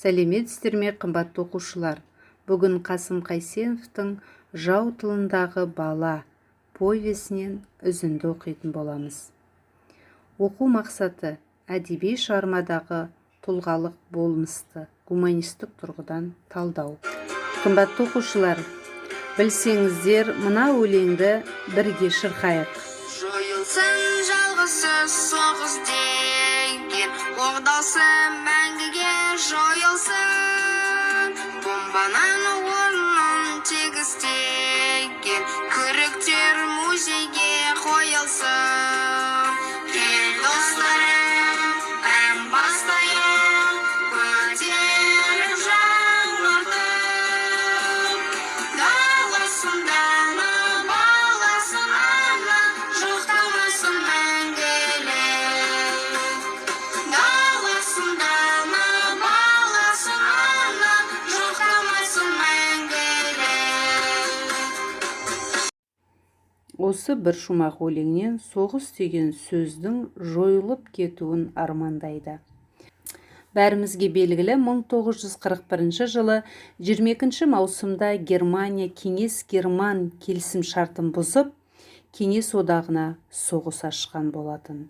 Сәлеметсіздер ме, қымбатты оқушылар! Бүгін Қасым Қайсеновтің «Жау тылындағы бала» повесінен үзінді оқитын боламыз. Оқу мақсаты: әдеби шығармадағы тұлғалық болмысты гуманистік тұрғыдан талдау. Қымбатты оқушылар, білсеңіздер, мына өлеңді бірге шырқайық. Жойылсын жалғыз сөз «соғыс» деген, ордасы мәңгіге жойылсын. Бомбаның орнын тегістеген күректер музейге қойылсын. Кел, достарым, ән бастайық, көтеріп, жаңғыртып даласын, дана баласын, ана жоқтамасын мәңгілік. Даласын, дана баласын, ана жоқтамасын мәңгілік. Осы бір шумақ өлеңнен соғыс деген сөздің жойылып кетуін армандайды. Бәрімізге белгілі, 1941 жылы 22 маусымда Германия кеңес-герман келісімшартын бұзып, Кеңес Одағына соғыс ашқан болатын.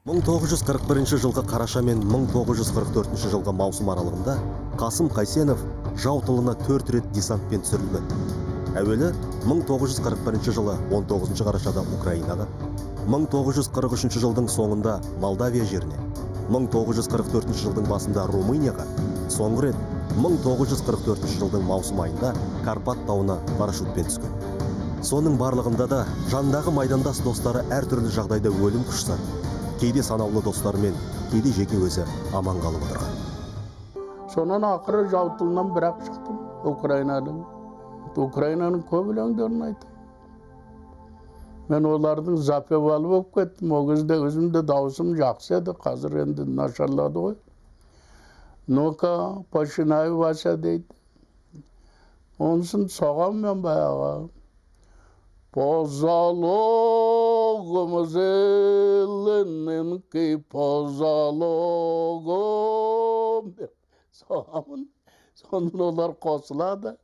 1941 жылғы қараша мен 1944 жылғы маусым аралығында Қасым Қайсенов жау тылына төрт рет десантпен түсірілген. Әуелі 1941 жылы 19 қарашада Украинаға, 1943 жылдың соңында Молдавия жеріне, 1944 жылдың басында Румынияға, соңғы рет 1944 жылдың маусым айында Карпат тауына парашютпен түскен. Соның барлығында да жанындағы майдандас достары әртүрлі жағдайда өлім құшса, кейде санаулы достарымен, кейде жеке өзі аман қалып отырған. Сонан ақыры жау тылынан бірақ шықтым Украинаның. Украинаның көп өлеңдерін айтамын. Мен олардың запевалы болып кеттім. Ол кезде өзім де дауысым жақсы еді, қазір енді нашарлады ғой. «Ну-ка, починай, Вася», — дейді. Онысын соғамын мен баяғы. «По залогам зелененький, по залогам», — деп соғамын. Сонан олар қосылады.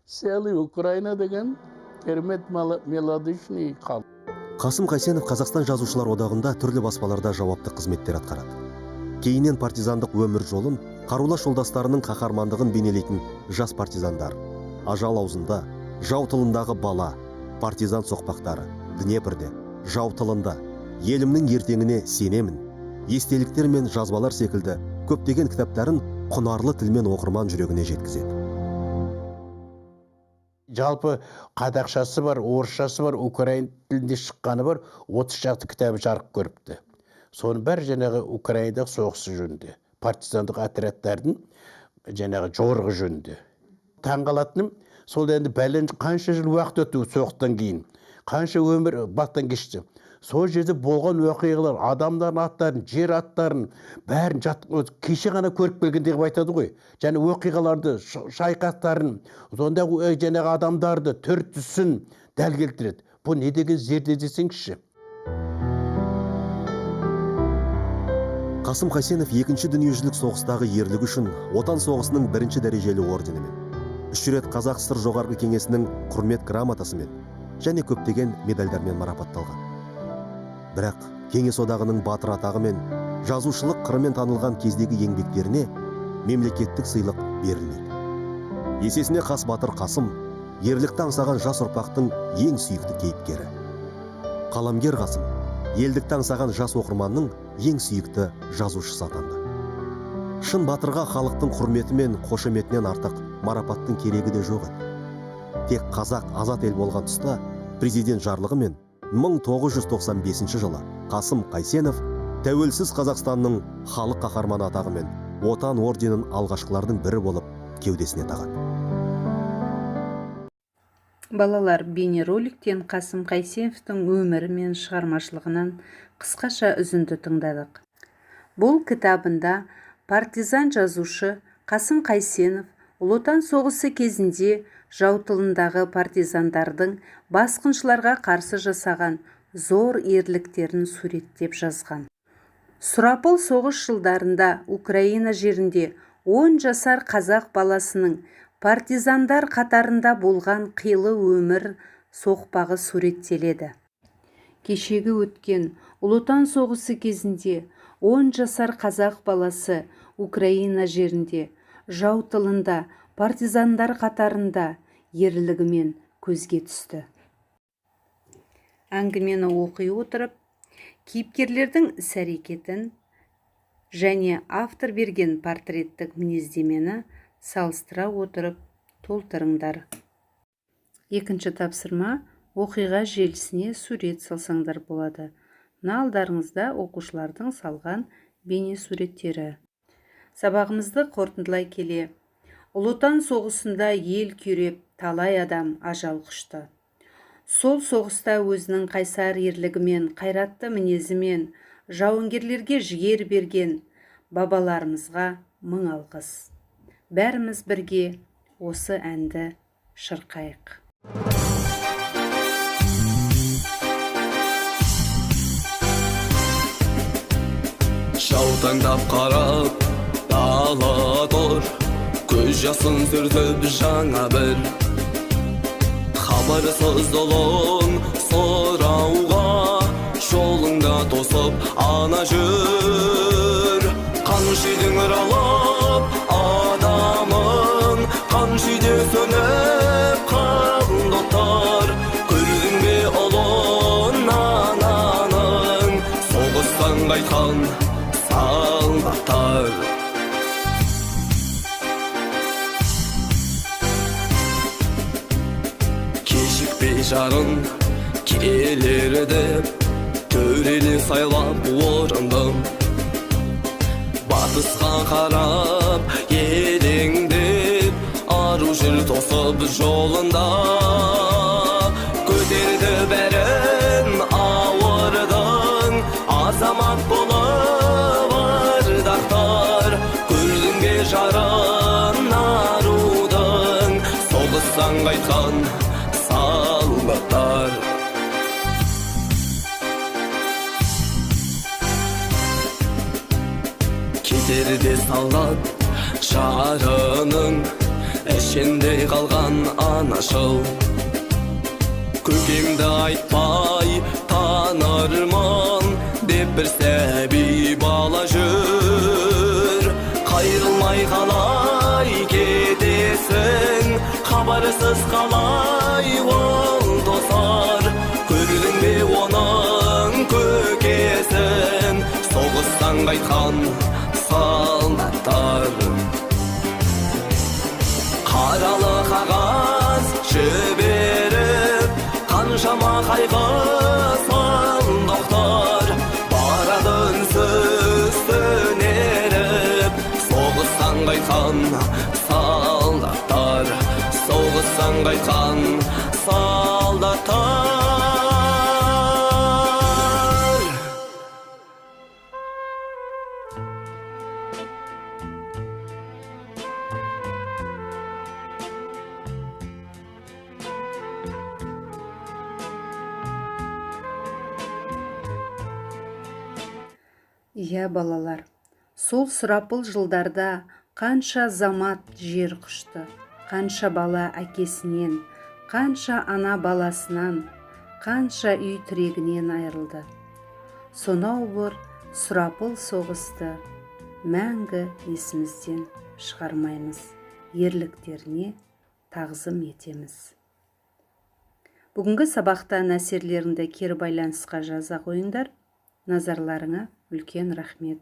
Целый Украина деген керемет мелодичный халық. Қасым Қайсенов Қазақстан Жазушылар одағында, түрлі баспаларда жауапты қызметтер атқарады. Кейіннен партизандық өмір жолын, қарулас жолдастарының қаһармандығын бейнелейтін «Жас партизандар», «Ажал аузында», «Жау тылындағы бала», «Партизан соқпақтары», «Днепрде», «Жау тылында», «Елімнің ертеңіне сенемін», «Естеліктер мен жазбалар» секілді көптеген кітаптарын құнарлы тілмен оқырман жүрегіне жеткізеді. Жалпы қазақшасы бар, орысшасы бар, украин тілінде шыққаны бар, 30 шақты кітабы жарық көріпті. Соның бәрі жаңағы Украинадағы соғысы жөнінде, партизандық отрядтардың жаңағы жорығы жөнінде. Таңғалатыным сол, енді бәлен қанша жыл уақыт өтті соғыстан кейін, қанша өмір бастан кешті, сол жерде болған оқиғалар, адамдардың аттарын, жер аттарын бәрін жат, кеше ғана көріп келгендей қылып айтады ғой. Және оқиғаларды, шайқастарын, сондағы жаңағы адамдарды, түр түсін дәл келтіреді. Бұл не деген зерде десеңізші! Қасым Қайсенов Екінші дүниежүзілік соғыстағы ерлігі үшін Отан соғысының бірінші дәрежелі орденімен, үш рет Қазақ ССР Жоғарғы Кеңесінің Құрмет грамотасымен және көптеген медальдармен марапатталған. Бірақ Кеңес Одағының Батыр атағы мен жазушылық қырымен танылған кездегі еңбектеріне мемлекеттік сыйлық берілмейді. Есесіне қас батыр Қасым ерлікті аңсаған жас ұрпақтың ең сүйікті кейіпкері. Қаламгер Қасым елдікті аңсаған жас оқырманның ең сүйікті жазушысы атанды. Шын батырға халықтың құрметі мен қошеметінен артық марапаттың керегі де жоқ еді. Тек қазақ азат ел болған тұста президент жарлығымен 1995 жылы Қасым Қайсенов Тәуелсіз Қазақстанның халық қаһарманы атағы мен Отан орденін алғашқылардың бірі болып кеудесіне тағады. Балалар, бейнероликтен Қасым Қайсеновтің өмірі мен шығармашылығынан қысқаша үзінді тыңдадық. Бұл кітабында партизан жазушы Қасым Қайсенов Ұлы Отан соғысы кезінде жау тылындағы партизандардың басқыншыларға қарсы жасаған зор ерліктерін суреттеп жазған. Сұрапыл соғыс жылдарында Украина жерінде 10 жасар қазақ баласының партизандар қатарында болған қилы өмір соқпағы суреттеледі. Кешегі өткен Ұлы Отан соғысы кезінде 10 жасар қазақ баласы Украина жерінде, жау тылында, партизандар қатарында ерлігімен көзге түсті. Әңгімені оқи отырып, кейіпкерлердің іс-әрекетін және автор берген портреттік мінездемені салыстыра отырып толтырыңдар. Екінші тапсырма: оқиға желісіне сурет салсаңдар болады. Мына алдарыңызда оқушылардың салған бейне суреттері. Сабағымызды қорытындылай келе, Ұлы Отан соғысында ел күйреп, талай адам ажал құшты. Сол соғыста өзінің қайсар ерлігімен, қайратты мінезімен жауынгерлерге жігер берген бабаларымызға мың алғыс. Бәріміз бірге осы әнді шырқайық. Жаутаңдап қарап дала тұр, көз жасын сүртіп, жаңа бір хабарсыз ұлын сұрауға жолыңда тосып ана жүр. Қанша үйдің ұралап адамын, қанша үйде сөніп қалды оттар, көрдің бе ұлын ананың, соғыстан қайтқан солдаттар? Кешікпей жарын келер деп, төрелі сайлап орындым, батысқа қарап елеңдеп, ару жүр тосып жолында. Көтерді бәрін ауырдың, азамат болып ардақтар. Көрдің бе жарын арудың, соғыстан қайтқан солдаттар? Кетерде солдат жарының ішінде қалған анашыл, көкемді айтпай танырмын деп бір сәби бала жүр. Қайрылмай қалай кетесің, хабарсыз қалай ол тосар? Көрдің бе оның көкесін, соғыстан қайтқан солдаттар? Қаралы қағаз жіберіп, қаншама қайғы сандықтар барады үнсіз түнеріп, соғыстан қайтқан солдаттар, соғыстан қайтқан солдаттар. Иә, балалар, сол сұрапыл жылдарда қанша замат жер құшты, қанша бала әкесінен, қанша ана баласынан, қанша үй тірегінен айырылды. Сонау бір сұрапыл соғысты мәңгі есімізден шығармаймыз, ерліктеріне тағзым етеміз. Бүгінгі сабақтан әсерлеріңді кері байланысқа жаза қойыңдар. Назарларыңа үлкен рахмет.